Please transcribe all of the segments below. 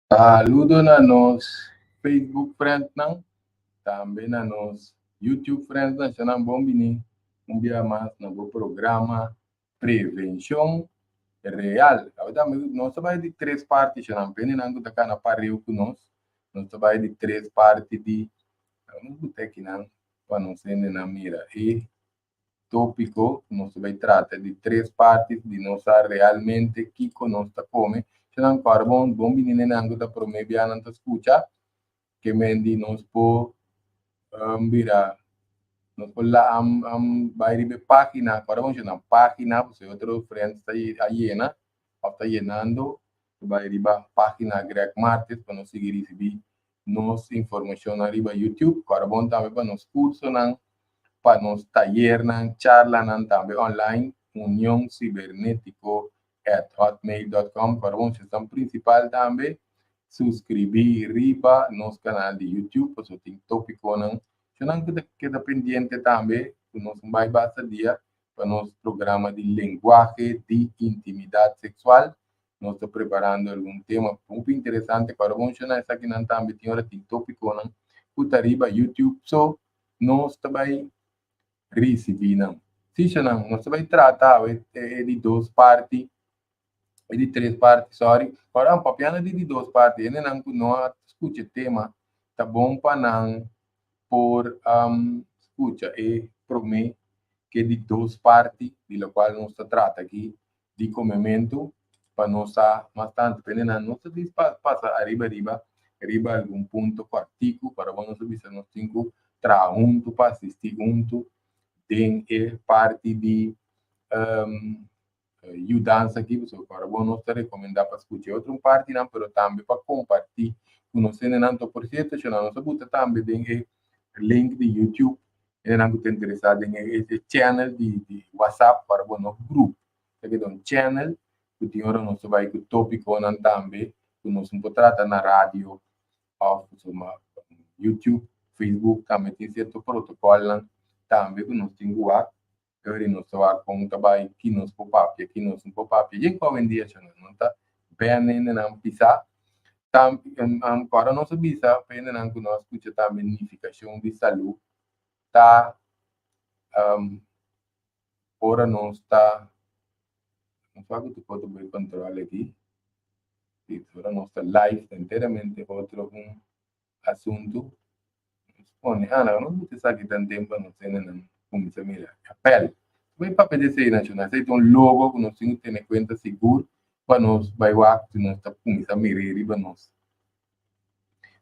Saludo na nos Facebook friendnan, tambe na nos YouTube friendnan. Shanan bon bini un bia mas na bo programa Prevenshon Real. Awe tambe nos ta bai di tres parti, shanan pendenan ku ta kana pareu ku nos. Nos ta bai di tres parti di, nos buta akinan pa nos hendenan mira e tópiko ku nos ta bai trata di tres parti di nos sa realmente kiko nos ta kome. Esnan ku ora bon bon bini nenan ku ta promé bia nan ta skucha ke men di nos por bira nos por la bai riba e página ku ora bon nan página pasobra e otro friends ta a yena òf ta yenando bai riba página Greg Martes pa nos sigui risibí nos informashonnan riba YouTube. Kòrda bon tambe pa nos kursonan, pa nos tayernan, charlanan tambe online, unioncibernetico@hotmail.com. Kòrda bon sesnan prinsipal tambe suskribí riba nos kanal di YouTube pasobra tin tópikonan ku ta keda pendiente tambe ku nos bai basta dia pa nos programa di lenguahe di intimidat seksual. Nos ta preparando algun tema hopi interesante pa revoluciona esakinan tambe. Tin ora tin topiconan cu ta riba YouTube so nos ta bay ricibi nan. Si nan, nos ta bay trata awe e di dos parti, e di tres parti, sorry. Ora papiando di di dos parti, hendenan cu no a scucha e tema, ta bon pa nan por scucha e prome ke di dos parti di locual nos ta trata aki di komementu pa nos sa mas tantu. Pende nan no ta dis pasa ariba riba riba algun punto kòrtiku para bo nos a bisa nos tin ku traha huntu pa asisti huntu den e parti di yudansa aki pasobra para bo nos ta rekomendá pa skucha e otro partinan pero tambe pa kompartí ku nos hendenan. Por sierto shona nos a buta tambe den e link di YouTube Hendenan ku ta interesá den e channel di WhatsApp para bo no group. Ta keda un channel ku tin ora nos ta bai ku tópikonan tambe ku nos no por trata na radio òf suma YouTube, Facebook tambe tin sierto protokòlnan tambe ku nos tin ku wak. E ora nos ta wak kon ta bai, ki nos por papia, ki nos no por papia. Dje ku awendia channel no ta bèn hendenan pisá. Ora nos a bisa pa hendenan ku no a skucha tambe nifikashon di salú ta ora nos ta no sa ku tur por bai kontrol aki ora nos ta live ta enteramente otro un asuntu. Nos pone ana nos gusta esaki tan tempo nos hendenan kuminsá mira apel. Bai papia di esei nashonal esei ta un logo ku nos tin ku tene kuenta sigur pa nos bai wak si nos ta kuminsá mira riba nos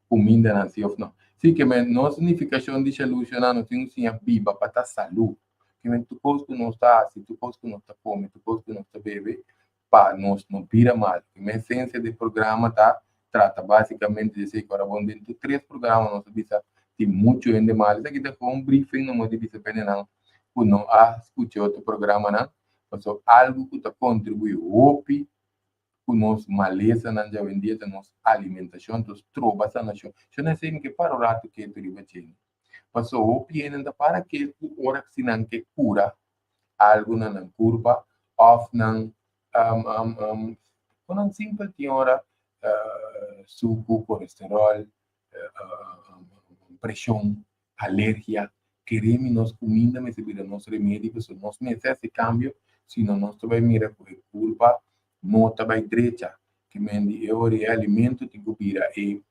kumindanan si òf no. Si ke men nos nifikashon di salú shona nos tin ku siña biba pa ta salú. Ke men tur kos ku nos ta hasi, tur kos ku nos ta kome, tur kos ku nos ta bebe pa nos no bira malu. E esensia di e programa ta trata básikamente di esei ku ora bon den tur tres programa nos a bisa tin muchu hende malu. Esaki ta kon un briefing nomo di bisa pendenan ku no a skucha otro programanan pasobra algu ku ta kontribuí hopi ku nos malesanan djawendia ta nos alimentashon, nos troba sanashon. Shon esei mi ke para un ratu ketu riba dje. Pasobra hopi hende ta para ketu ora si nan ke kura algu na nan kurpa òf nan ku nan simpel tin ora suku, kolesteròl, preshon, alergia. Kere mi nos kuminda mester bira nos remedi pasobra nos mester hasi kambio sino nos ta bai mira ku e kurpa no ta bai drecha. Ke men di e ora e alimento tin ku bira e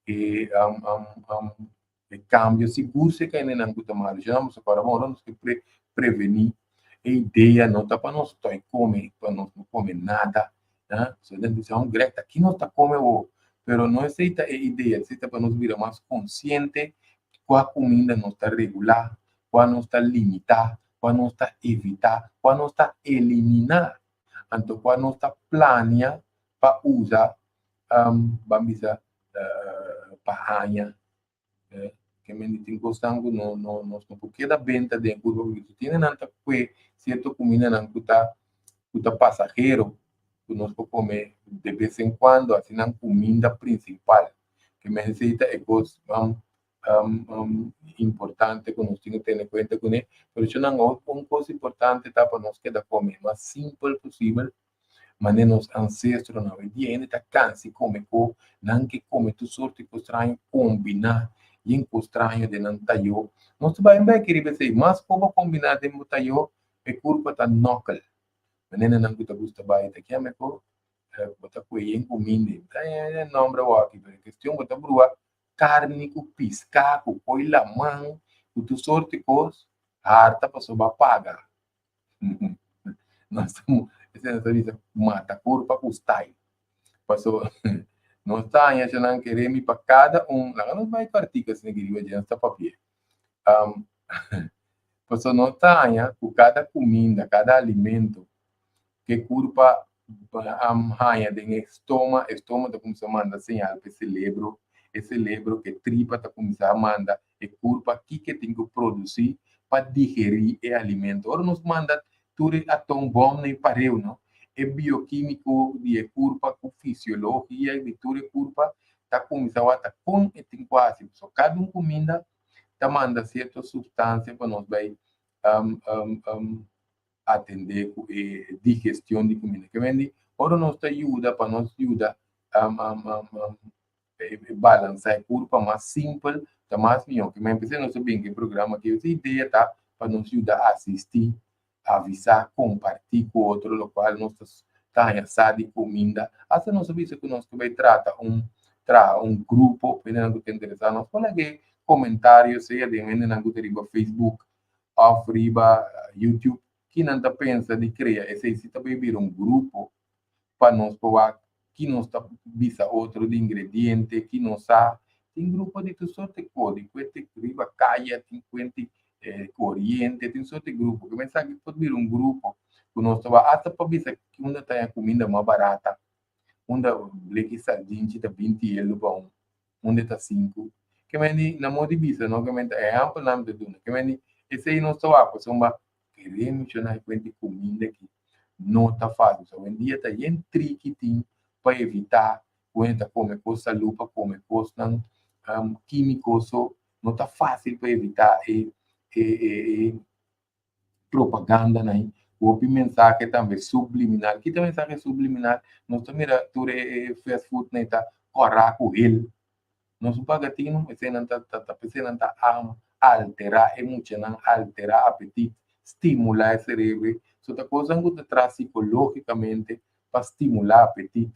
e e kambio sigur si e kaindenan ku ta malu. Shina nos a kòrda bon ora nos ke prevení e idea no ta pa nos stòi kome pa nos no kome nada. So den bisa un grek ta ki nos ta kome awor pero no esei ta e idea esei ta pa nos bira mas konsiente kua kuminda nos ta regulá kua nos ta limitá kua nos ta evitá kua nos ta eliminá anto kua nos ta plania pa usa ban bisa pa haña. Ke men di tin kosnan ku no no nos no por keda benta den kurpa porque si tin nan ta kue sierto kumindanan ku ta ku ta pasahero ku nos por kome de bes en kuando asina nan kuminda prinsipal. Ke men esei ta e kos importante ku nos tin ku tene kuenta kuné. Pero esnan un kos importante ta pa nos keda kome mas simpel posibel. Manera nos ancestronan hoy dia hende ta cansa come ko nan ke come tur sorto di cos straño combina yen cos straño den nan tayo. Nos ta bay bek riba esey mas cu bo combina den bo tayo e curpa ta nokkel. Manera nan cu ta gusta bay ta kieme ko bo ta cue yen cuminda ta e nomber awor aki pero e cuestion bo ta brua carni cu pisca cu coy laman cu tur sorto di cos harta pasobra bo a paga. Nos ta esei nos ta bisa mata kurpa ku style. Paso nos ta haña esnan kere mi pa kada un, laga nos bai ku artikel asina aki riba dje nos ta papia. Paso nos ta haña ku kada kuminda, kada alimento ke kurpa haña den e stoma, e stoma ta kuminsá manda señal pa e selebro, e selebro ke tripa ta kuminsá manda e kurpa kiko e tin ku produsí pa digerí e alimento. Ora nos manda tur e atoombom na e pareu, no, e biokímiko di e kurpa ku fisiologia di tur e kurpa ta kuminsá wak kon e tin ku hasi. So kada un kuminda ta manda sierto supstansia pa nos bai atendé ku e digestion di kuminda. Ke men di ora nos ta yuda pa nos yuda balansa e kurpa mas simpel ta mas mihó. Ke men p'esei nos ta bin ku e programa aki. E idea ta pa nos yuda asistí, avisá, kompartí ku otro lokual nos ta haña sa di kuminda. Asta nos a bisa ku nos ta bai trata un traha un grupo pa hendenan ku ta interesá. Nos por laga e komentario sea den hendenan ku ta riba Facebook òf riba YouTube kinan ta pensa di krea esei si ta bai bira un grupo pa nos por wak ki nos ta bisa otro di ingrediente, ki nos sa. Tin grupo di tur sorte kos, di kuente riba kaya, tin kuente koriente, tin sorte grupo. Ke mester aki por bira un grupo ku nos ta wak asta pa bisa unda ta haña kuminda mas barata, unda bleki sardinchi ta 20 elo pa un, unda ta 5. Ke men di na modo di bisa no, ke men ta ehèmpelnan mi ta duna. Ke men di esei nos ta wak pasobra Kere menshoná e kuenta di kuminda ki no ta fásil. So awendia ta yen triki tin pa evitá ku hende ta kome kos salú pa kome kosnan kímiko. So no ta fásil pa evitá e e e propagandanan ei. Hopi mensahe tambe subliminal. Kita mensahe subliminal? Nos ta mira tur e fast foodnan ei ta kòrá ku hel. Nos paga tinu, eseinan ta ta p'eseinan ta alterá e muchanan, alterá apetit, stimulá e serebro. So ta kosnan ku ta traha sikológikamente pa stimulá apetit.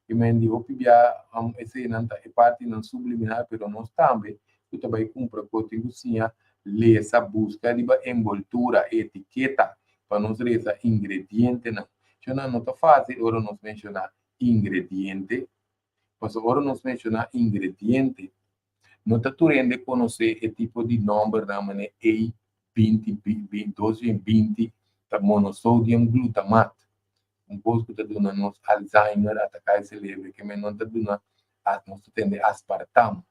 I men di hopi bia eseinan ta e partinan subliminal, pero nos tambe ku ta bai kumpra kos tin ku siña lesa, buska riba enboltura, etiketa, pa nos resa ingredientenan. Shonnan no ta fásil ora nos menshoná ingrediente. Pasobra ora nos menshoná ingrediente, no ta tur hende konosé e tipo di nòmbernan manera A 20, B 220, ta monosodium glutamat, un kos ku ta duna nos Alzheimer, ataká e selebre, ke men no ta duna, nos ta tende aspartam,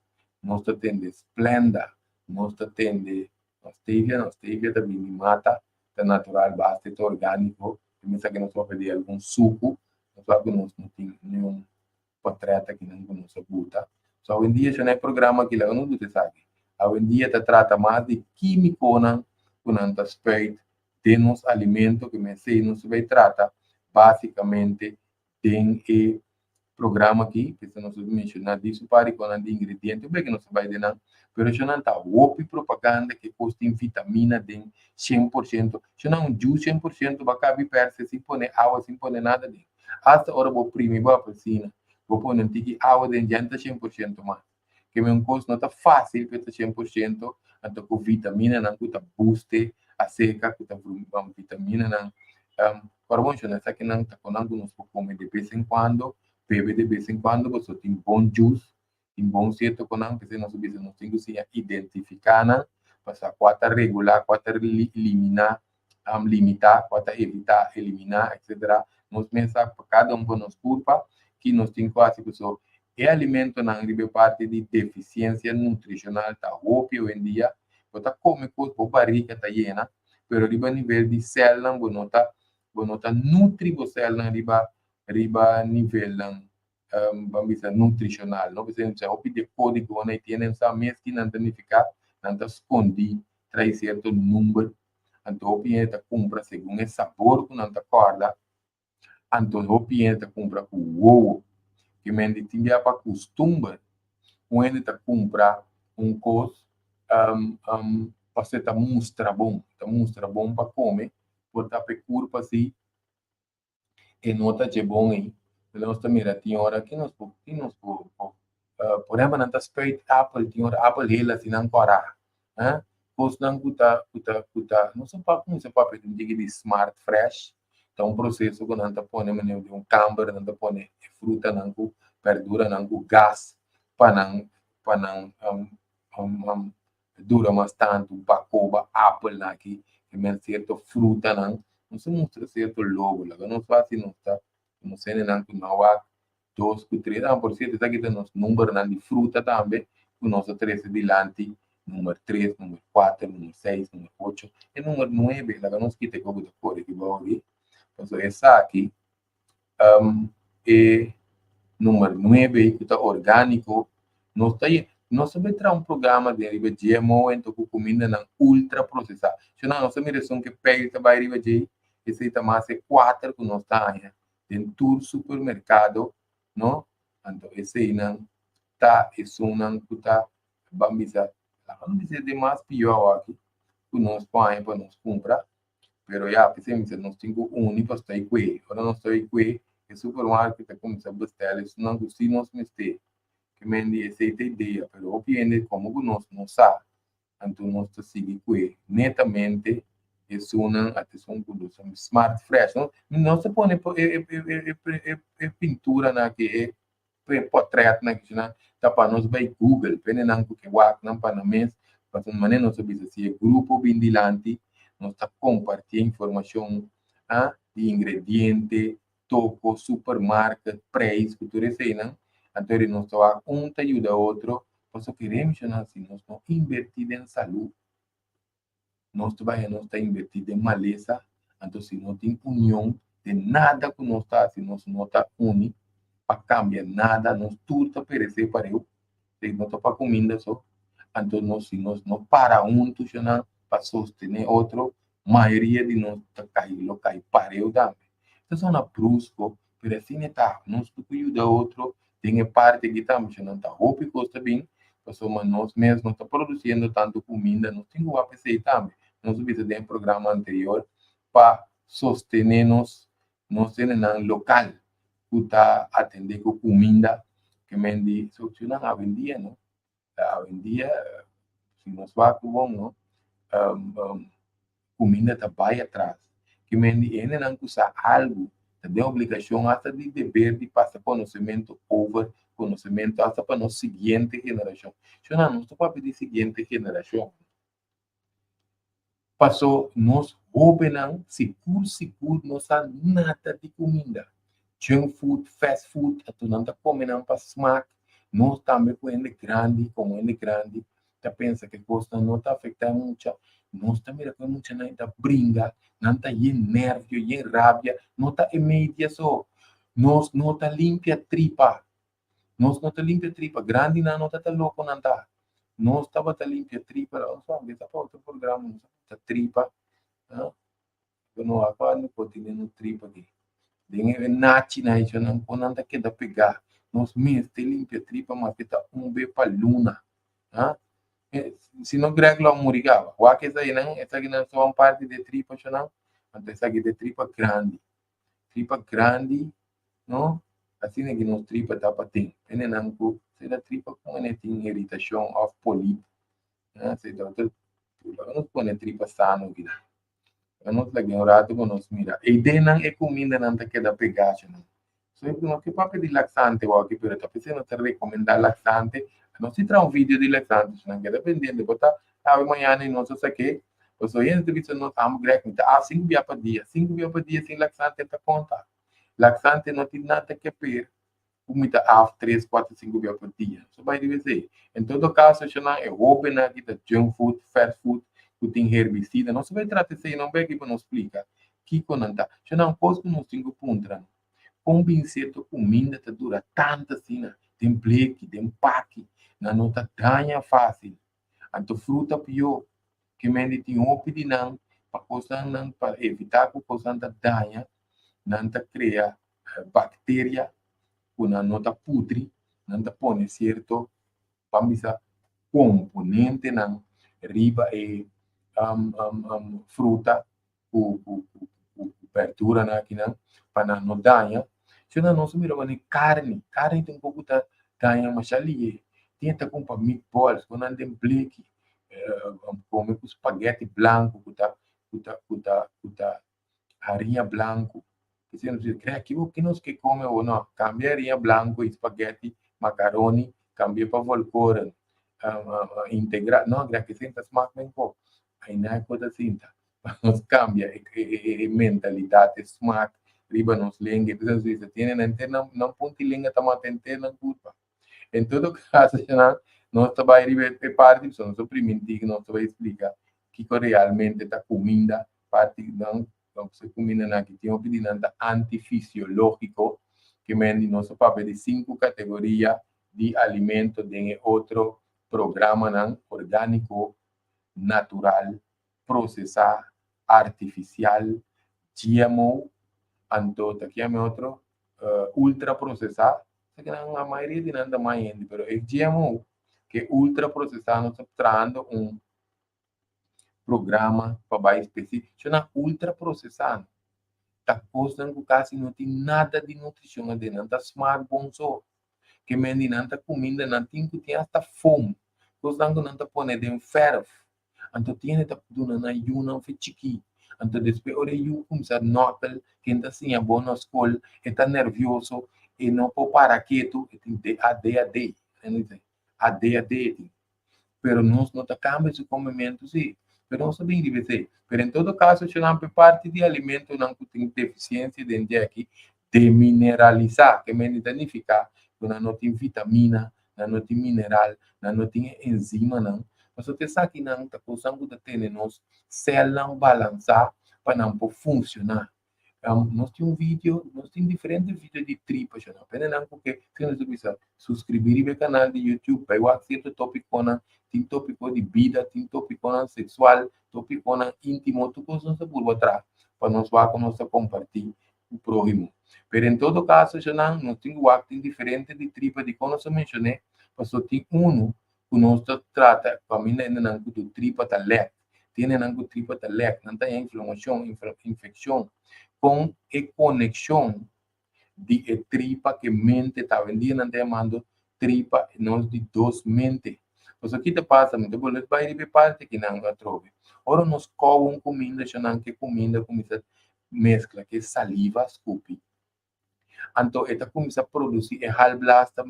nos ta tende Splenda, nos ta tende stevia, no, stevia ta bini mata, ta natural, basta e ta orgániko, e mester ke nos papia di algun suku, nos wak ku nos no tin niun portret akinan ku nos a buta. So awendia shon e programa aki laga nos buta esaki. Awendia ta trata mas di kímikonan ku nan ta spuit den nos alimento ku mester nos ta bai trata básikamente den e programa aki, p'esei nos a menshoná di su par di konan di ingrediente, bai ku nos a bai den nan, pero eshonan ta hopi propaganda ku e kos tin vitamina den 100%, eshonan un juice 100% bo a kabi pèrsè sin pone awa, sin pone nada den. Asta ora bo primi bo apelsina, bo pone un tiki awa den dje, ta 100% mas. Keme un kos no ta fásil pa e ta 100%, anto ku vitaminanan ku ta boost aseka, ku ta vitaminanan Ora bo menshoná esakinan ta konan ku nos por kome de bes en kuando, bebe de bes en kuando, pasobra tin bon juice, tin bon sierto konan, p'esei nos a bisa nos tin ku siña identifiká nan, pa sa kua ta regulá, kua ta eliminá, limitá, kua ta evitá, eliminá, etsetera. Nos mes sa pa kada un pa nos kurpa ki nos tin ku hasi pasobra e alimentonan riba e parti di defisiensia nutrishonal ta hopi oyendia. Bo ta kome kos, bo barika ta yena, pero riba nivel di celnan bo no ta bo no ta nutri bo celnan riba riba nivelnan um, ban bisa nutricional no p'esei sa hopi di e códigonan e tienen sa mes ki nan ta nifiká nan ta skondí tras sierto number anto hopi hende ta kumpra segun e sabor ku nan ta kòrda. Anto hopi hende ta kumpra ku wowo. Ke men di tin bia pa kustumber un hende ta kumpra un kos pasobra e ta mustra bon, ta mustra bon pa kome, por ta pa e kurpa si e no ta dje bon ei. Pero nos ta mira tin ora ki nos por ki nos por por ehempel nan ta spuit apel tin ora apel hel asina nan kòrá kosnan ku ta ku ta ku ta no sa pa kuminsá papia di un tiki di smart fresh ta un proseso ku nan ta pone manera den un kamber nan ta pone e frutanan ku berduranan ku gas pa nan pa nan dura mas tantu bakoba apelnan aki e men sierto frutanan nos a mustra sierto logo laga nos wak si nos ta nos hendenan ku no a wak dos ku tres ah por sierto esaki ta nos numbernan di fruta tambe ku nos a trese dilanti number tres number kuater number seis number ocho e number nuebe laga nos kita e kos ku ta kore aki bou aki pasobra esaki e number nuebe ku ta orgániko nos ta nos ta bai traha un programa den riba GMO ento ku kumindanan ultra prosesá si no nos ta mira esun ke pèil ta bai riba djei esei ta mas e kuater ku nos ta haña den tur supermerkado no anto eseinan ta esunnan ku ta ban bisa laga no bisa e demas pió awaki ku nos por haña pa nos kumpra pero ya p'esei mi bisa nos tin ku uni pa stoi kue ora nos stoi kue e supermarket ta kuminsá bestèl esunnan ku si nos mester ke men di esei ta idea pero hopi hende komo ku nos no sa anto nos ta sigui kue netamente esunnan a esun ku nos smart fresh no nos ta pone e pinturanan aki e potretnan aki ta pa nos bai google p'e nan ku ke wak nan pa nan mes pasobra manera nos a bisa si e grupo bin dilanti nos ta komparti e informashon di ingrediente toko supermarket preis ku tur eseinan anto nos ta wak un ta yuda otro Pasobra kerem shona si nos no invertí den salú, nos ta bai nos ta invertí den malesa, anto si no tin union den nada ku nos ta hasi, nos no ta uni pa kambia nada, nos tur ta peresé pareu, si no ta pa kuminda so, anto nos si nos no para huntu shona pa sostené otro, mayoria di nos ta kai lo kai pareu tambe. Ta sona brusko, pero asina e ta, nos tur ku yuda otro den e parti aki tambe si nan ta hopi kos ta bin pasobra nos mes no ta produciendo tanto kuminda nos tin ku wak esei tambe nos a bisa den e programa anterior pa sostene nos nos hendenan lokal ku ta atende ku kuminda ke men di solucionan awendia no awendia si nos wak bon no kuminda ta bai atras. Ki men di hendenan ku sa algu ta den obligashon asta di deber di pasa konosementu over konosementu asta pa nos siguiente generashon. Shona, nos ta papia di siguiente generashon. Paso nos hóbennan sigur sigur no sa nada di kuminda. Junk food, fast food, anto nan ta kome nan pa smak. Nos tambe ku hende grandi, komo hende grandi, ta pensa ku e kosnan no ta afektá e mucha, nos ta mira ku e muchanan ta bringa, nan ta yen nervio, yen rabia, no ta e media so. Nos no ta limpia tripa, nos no ta limpia tripa, grandinan no ta ta loko nan ta. Nos tabata limpia tripa, nos a bisa pa otro programa, nos ta tripa, Bo no a cuando por tene no tripa aki. Den e nachinan echonan con nan ta keda pegá. Nos mester limpia tripa maske ta un be pa luna. Ha? Si no Greg lo a muri caba. Wak esakinan, esakinan son parti de tripa echonan. Anto esaki ta e tripa grandi. Tripa grandi, no? Asina ki nos tripa ta pa tin. Hendenan cu sera tripa cu ene tin iritacion of polip. Ha? Si dokter, nos pone tripa sano aki. Nos laga un rato pa nos mira. E ideanan, e kumindanan ta keda pegá nan. So no ke papia di laksante wou pero ta p'esei nos ta rekomendá laksante. Nos si traha un video di laksante, si nan keda pendiente bo ta awe mañana i nos a sak'é. Pasobra hende ta bisa nos amo Greg mi ta a sinku bia pa dia, sinku bia pa dia sin laksante ta konta. Laksante no tin nada ke ver ku mi ta af tres, kuater, sinku bia pa dia. So bai riba esei. En todo kaso eshanan e hóbennan aki ta junk food, fast food ku tin herbisida. Nos ta bai trata esei nan beki pa nos splika kiko nan ta. Eshanan kos ku nos tin ku puntra nan. Kon bin sierto kuminda ta dura tantu asina den bleki, den paki? Nan no ta daña fásil. Anto fruta pió. Ke mende tin hopi di nan pa kosnan nan pa evitá ku kosnan ta daña. Nan ta krea bakteria ku nan no ta putri, nan ta pone sierto, ban bisa, komponentenan riba e fruta ku berduranan akinan pa nan no daña. Si nan nos mira manera karni, karni ta un poko ta daña masha lihe. Tin ta kumpra meatballs ku nan den bleki, kome ku spaghetti blanku ku ta ku ta ku ta ku ta hariña blanku. P'esei nos bisa, krea kibo ki nos ke kome awor? No, kambia hariña blanku i spaghetti, makaroni, kambi'é pa volkoren, integral. No, krea ki esei ta smak mihó. Aina e kos ta sinta. Pa nos kambia e mentalidat, e smak riba nos lenga. P'esei nos bisa, tiene nan henter nan punta di lenga ta mata henter nan kurpa. En todo kaso, nos ta bai riba e parti, pasobra nos a primintí ku nos ta bai splika kiko realmente ta kuminda, parti nan e kumindanan aki tin hopi di nan ta antifisiológiko, ke men di nos a papia di sinku kategoria di alimento den e otro programanan, orgániko, natural, prosesá, artifisial, GMO, anto ta kiami otro, ultraprosesá, esaki nan la mayoria di nan ta mas hende, pero e GMO ke ultraprosesá nos ta trahando un programa pa bai spesífiko. Shona ultraprosesá ta kosnan ku kasi no tin nada di nutrishon aden, nan ta smak bon so. Ke men di nan ta kuminda nan tin ku tin asta fom, kosnan ku nan ta pone den fèrf. Anto tin hende ta duna nan yunan fe chikí. Anto despues ora e yu kuminsá nòtel, ken ta siña bon na skol, e ta nèrvioso, e no por para ketu, e tin ADHD, ADHD e tin. Pero nos no ta cambia su comemento si. Pero nos ta bin riba esey. Pero en todo caso shonan pe parti di alimentonan cu tin deficiencia den dje aki, demineralisa, ke mende ta nifica cu nan no tin vitamina, nan no tin mineral, nan no tin e enzimanan. Pasobra esakinan ta cosnan cu ta tene nos celnan balansa pa nan por funciona. Nos tin un video, nos tin diferente video di tripa shona. Pende nan ku ke si nos ta bisa suscribi riba e kanal di YouTube, bai wak sierto topikonan, tin topiko di bida, tin topikonan seksual, topikonan intimo, tur kos nos ta purba traha pa nos wak ku nos ta komparti ku prohimo. Pero en todo kaso shona, nos tin ku wak tin diferente di tripa dikon nos a menshoné, pasobra tin unu ku nos ta trata kaminda hendenan ku tu tripa ta lèk. Tin hendenan ku tripa ta lèk, nan ta haña inflamashon, infekshon. Kon e konekshon di e tripa ku e mente ta? Awendia nan ta yamando tripa nos di dos mente. Pasobra ki ta pasa? Mi ta bolbe bai riba e parti akinan atrobe. Ora nos kou un kuminda, shonnan ku e kuminda kuminsá meskla ku e saliva skupi. Anto e ta kuminsá produsí e halblas ta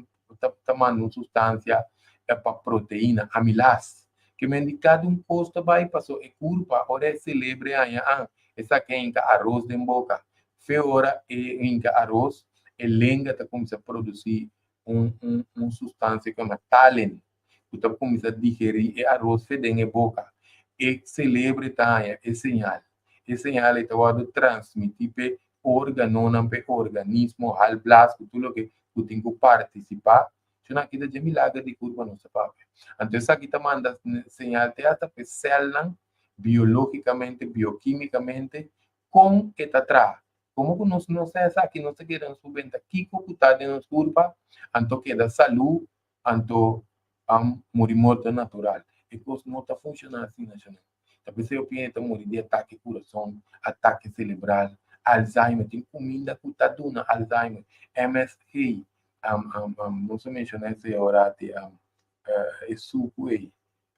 ta manda un sustansia pa proteina, amilas. Ke men di kada un kos ta bai paso e kurpa ora e selebre haña an esaki a hinka aros den boka. Fe ora e hinka aros e lenga ta kuminsá produsí un un un sustansia ku yama talen ku ta kuminsá digerí e aros fe den e boka. E selebre ta haña e señal. E señal ei ta wòrdu transmití p'e órganonan p'e organismo, halblas ku tur loke ku tin ku partisipá. Shon aki ta dje milager di kurpa nos ta papia. Anto esaki ta manda señal te hasta p'e sèlnan biológikamente, biokímikamente, kon e ta traha. Komo ku nos no sa esaki, nos ta keda nos por benta kiko ku ta den nos kurpa, anto keda salú, anto muri morto natural. E kos no ta funshoná asina, shon. Ta p'esei hopi hende ta muri di atake kurason, atake selebral, Alzheimer. Tin kuminda ku ta duna Alzheimer, MSG, nos a menshoná esei ora di e suku ei,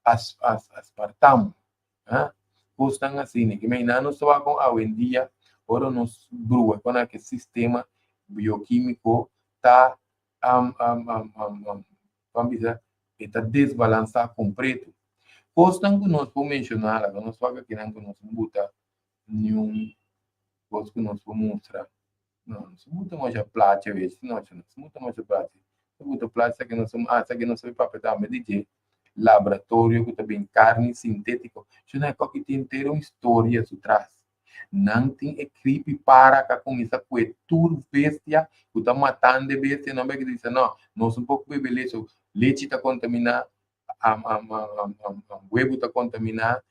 aspartamo, kosnan asina. Ke mei nan nos ta wak kon awendia ora nos brua kon aki sistema biokímiko ta ban bisa e ta desbalansá kompleto. Kosnan ku nos por menshoná laga nos wak akinan ku nos no buta niun kos ku nos por mustra. No, nos no buta masha plachi awe, si no, nos no buta masha plachi. Nos buta plachi esaki nos ah esaki nos a papia tambe di dje laboratorio ku ta bin karni sintétiko. Shon aki tin henter un historia su tras. Nan tin e kripi para ka kuminsá kue tur bestia ku ta matando e bestia. Nan bai bisa no, nos un poko bebe lechi, lechi ta kontaminá, webu ta kontaminá,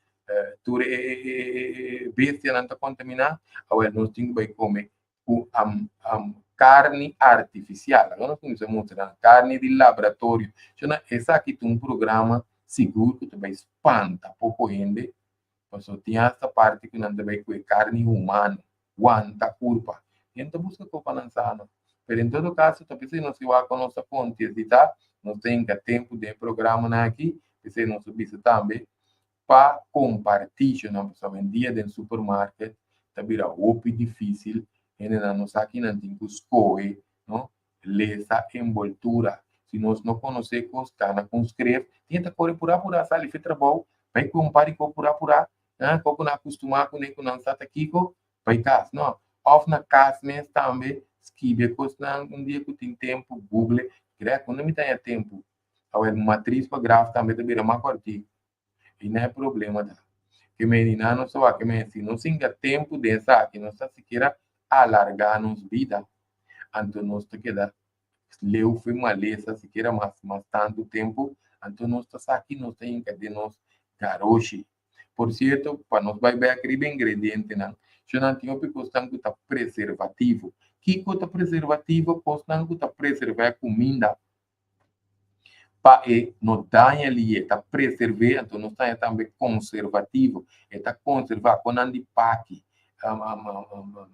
tur e bestianan ta kontaminá, awel nos tin ku bai kome. Ku karni artifisial. Laga nos kuminsá mustra nan karni di laboratorio. Shona esaki ta un programa sigur ku ta bai spanta poko hende, pasobra tin asta parti ku nan ta bai ku e karni humano wanta kurpa. Hende ta buska kopa nan sano. Pero en todo kaso ta p'esei nos wak ku nos ta kontiesitá, nos ta hinka tempu den e programanan aki, p'esei nos ta bisa tambe pa kompartí shona pasobra awendia den supermarket ta bira hopi difísil, hendenan no sa kinan tin ku skohe, no? Lesa enboltura. Si nos no konosé kos, kana ku un skref, tin ta kore purá purá sali fe trabou, bai ku un par di kos purá purá, ah, kos ku nan a kustumá kuné ku nan sa ta kiko, bai kas, no. Òf na kas mes tambe skibi e kosnan un dia ku tin tempu, google, krea ku no mi ta haña tempu. Awor matris pa graf tambe ta bira mas kòrtiku. I na e problema ta ke medina nos ta wak men si nos singa tempu den esaki nos ta sikiera alarga nos bida anto nos ta keda leu fu malesa sikiera mas mas tantu tempu anto nos ta sa ki nos ta hinka den nos garoshi. Por sierto pa nos bai bek riba ingredientenan shonnan tin hopi kosnan ku ta preservativo. Kiko ta preservativo? Kosnan ku ta preserva e kuminda Pa e no daña lié, ta preserv'é, anto nos taña tambe konservativo. E ta konservá konan di paki,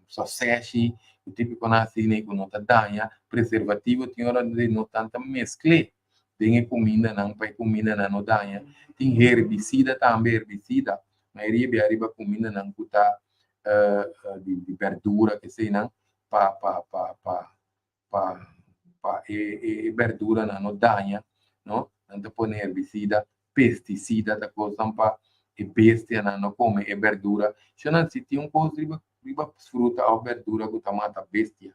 soseshi, ku típikonan asina ku no ta daña. Preservativo tin ora di no tanta meskl'é den e kumindanan pa e kumindanan no daña. Tin herbisida tambe, herbisida, mayoria bia riba kumindanan ku ta di bèrdura, keseinan pa pa pa pa pa pa e e berduranan no daña, no? Nan ta pone herbicida, pesticida ta kosnan pa e bestianan no kome e berdura. Shonnan si tin un kos riba riba fruta òf berdura ku ta mata bestia,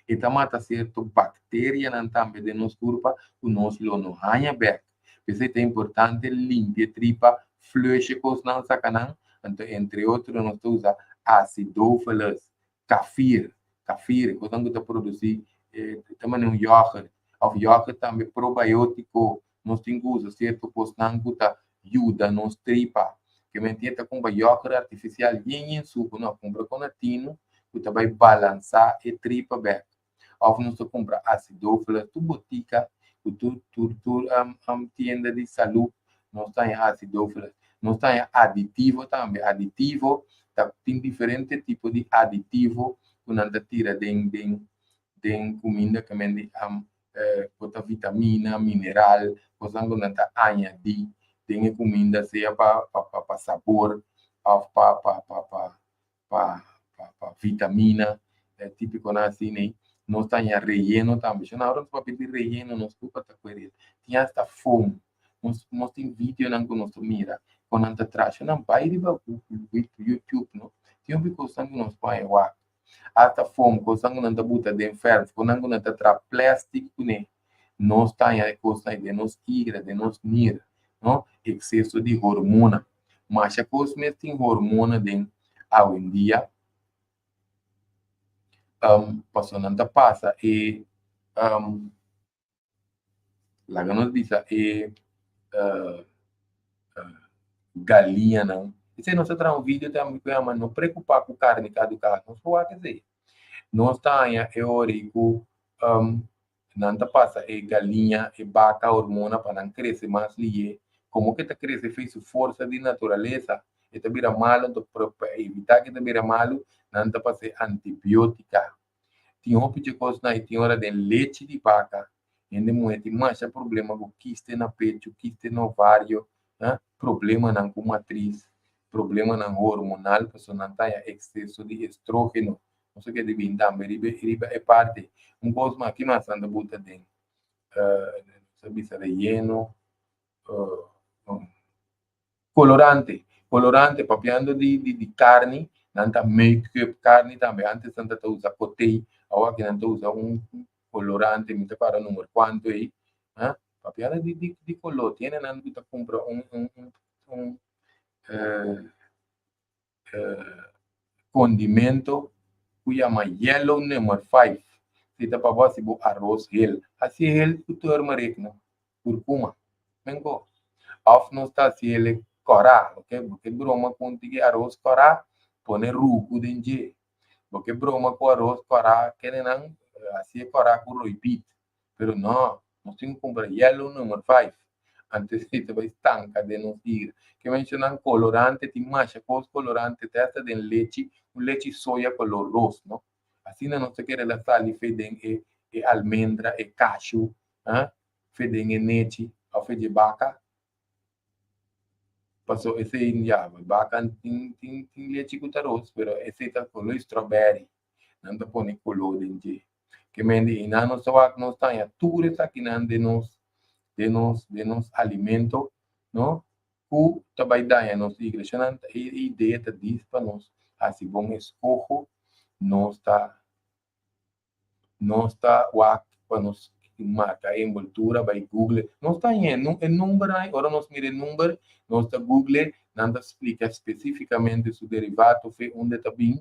e ta mata sierto bakterianan tambe den nos kurpa ku nos lo no haña bèk. P'esei ta importante limpia e tripa, flush e kosnan saka nan. Anto entre otro nos ta usa acidophilus, kafir, kafir, kosnan ku ta produsí ta manera un yògùrt òf yògùrt tambe probiótiko, nos tin ku usa sierto kosnan ku ta yuda nos tripa. Ke men tin ta kumpra yògùrt artifisial yen yen suku, no, kumpra kon latino ku ta bai balansá e tripa bèk. Òf nos ta kumpra asidófilo, tur botika ku tur tur tur tienda di salú nos ta haña asidófilo. Nos ta haña aditivo tambe. Aditivo ta tin diferente tipo di aditivo ku nan ta tira den den den kuminda ke men di por ta vitamina, mineral, kosnan ku nan ta añadí den e kuminda sea pa pa pa sabor òf pa pa pa pa pa pa vitamina, típiconan asina ei. Nos ta haña relleno tambe. Shon ahora nos papia di relleno, nos culpa ta cuerel. Tin hasta foam. Nos, nos tin videonan cu nos ta mira con nan ta traha. Shon nan bai riba YouTube, no? Tin hopi cosnan cu nos por haña wak. Hasta foam, cosnan cu nan ta buta den verf, cosnan cu nan ta traha plastic cune. Nos ta haña e cosnan ei den nos igra, den nos nir, no? Exceso di hormona. Masha kos mes tin hormona den awendia. Pasobra nan ta pasa e laga nos bisa e galiñanan. Esei nos a traha un video tambe ku yama no preocupa ku karni kaduká. Nos por wak esei. Nos ta haña e ora ei ku Nan ta pasa e galiña, e baka hormona pa nan krese mas lihé. Komo ke ta krese fei su forsa di naturalesa, e ta bira malu, anto pa evitá ke ta bira malu, nan ta pas'é antibiotika. Tin hopi dje kosnan i tin ora den lechi di baka, hende muhé tin masha problema ku kiste na pechu, kiste na ovario, problemanan ku matris, problemanan hormonal, pasobra nan ta haña ekseso di estrógeno. Nos a keda bin tambe riba riba e parti. Un kos mas ki mas nan ta buta den nos a bisa relleno colorante. Colorante papiando di di di carni nan ta make up carni tambe. Antes nan ta usa kotei awor aki nan ta usa un colorante mi ta para number cuanto ei. Papiando di di di color tiene nan ku ta cumpra un un un condimento cu yama yellow number five. Si ta pa bo haci bo aros hel, haci hel cu turmeric no, curcuma. Mengo. Of nos ta haci el cora, ok? Bo ke broma cu un tiki aros cora, pone rucu den dje. Bo ke broma ku aros kòrá kenenan hasié kòrá ku roibit. Pero no, nos tin ku kumpra yellow number 5. Antes ei ta bai stanka den nos higra. Ke menshonan kolorante, tin masha kos kolorante, te hasta den lechi, un lechi soya kolor ros, no? Asina nos ta kere la sali fe den e e almendra, e kashu, ah, fe den e nechi òf fe dje baka. Paso esei ya, baka tin tin tin lechi ku ta ros, pero esei ta kolor strawberry. Nan ta pone kolor den dje. Ke mende i nan nos ta wak nos ta haña tur esakinan den nos den nos den nos alimento, no? Ku ta bai daña nos iglesianan. E idea ta dis pa nos hasi bon eskoho, nos ta nos ta wak pa nos marka e envoltura, bai google. Nos ta haña e numbernan, ora nos mira e number, nos ta google, nan ta splika spesífikamente su derivato fe unda ta bin.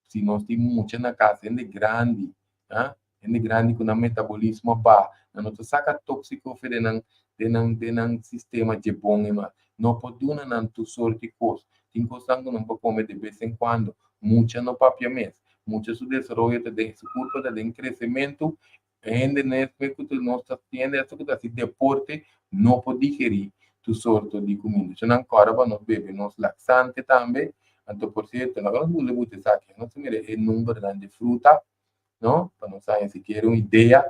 Si nos tin mucha na kas, hende grandi, ah, hende grandi ku nan metabolismo ba, nan no ta saka tóksiko fe den nan den nan den nan sistema dje bon e mas. No por duna nan tur sorti kos. Tin kosnan ku nan por kome de bes en kuando. Mucha no papia mes. Mucha su desaroyo ta den, su kurpa ta den kresementu. Hende mes ku nos ta hende hasta ku ta hasi deporte no por digerí tur sorto di kuminda. So nan kòrda pa nos bebe nos laksante tambe. Anto por sierto, laga nos bula buta esaki. Nos ta mira e numbernan di fruta, no? Pa nos haña sikiera un idea.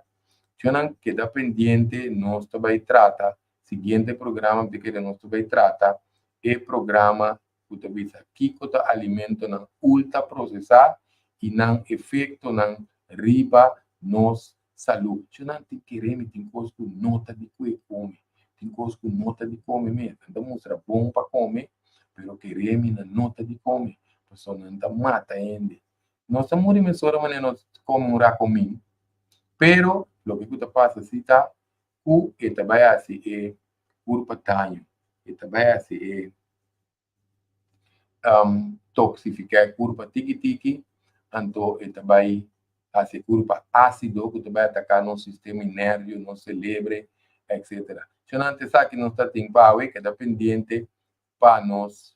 So nan keda pendiente, nos ta bai trata siguiente programa, mi ta kere nos ta bai trata e programa ku ta bisa kiko ta alimentonan ultraprosesá i nan efektonan riba nos salú. Nan tin kere mi tin kos ku no ta di kue kome, tin kos ku no ta di kome mes. Nan ta mustra bon pa kome, pero kere mi nan no ta di kome, pasobra nan ta mata hende. Nos ta muri mesora manera nos kome un rakomin, pero loke ku ta pasa si ta ku e ta bai hasi e kurpa daño, e ta bai hasi e toksifiká e kurpa tiki tiki, anto e ta bai hasi e kurpa ásido ku ta bai ataká nos sistema nervio, nos selebre, etcétera. Shonante esaki nos ta tin pa awe, keda pendiente pa nos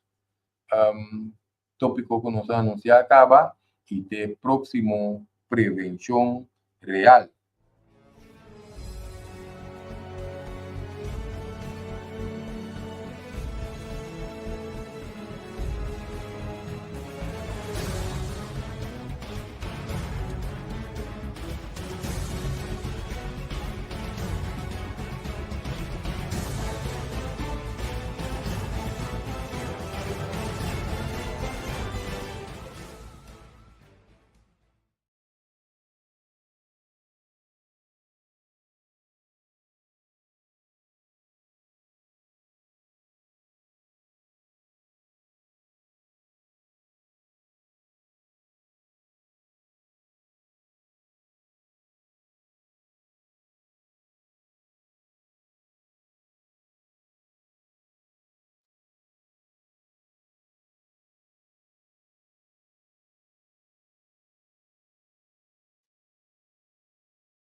tópiko ku nos a anunsiá kaba i te próksimo Prevenshon Real.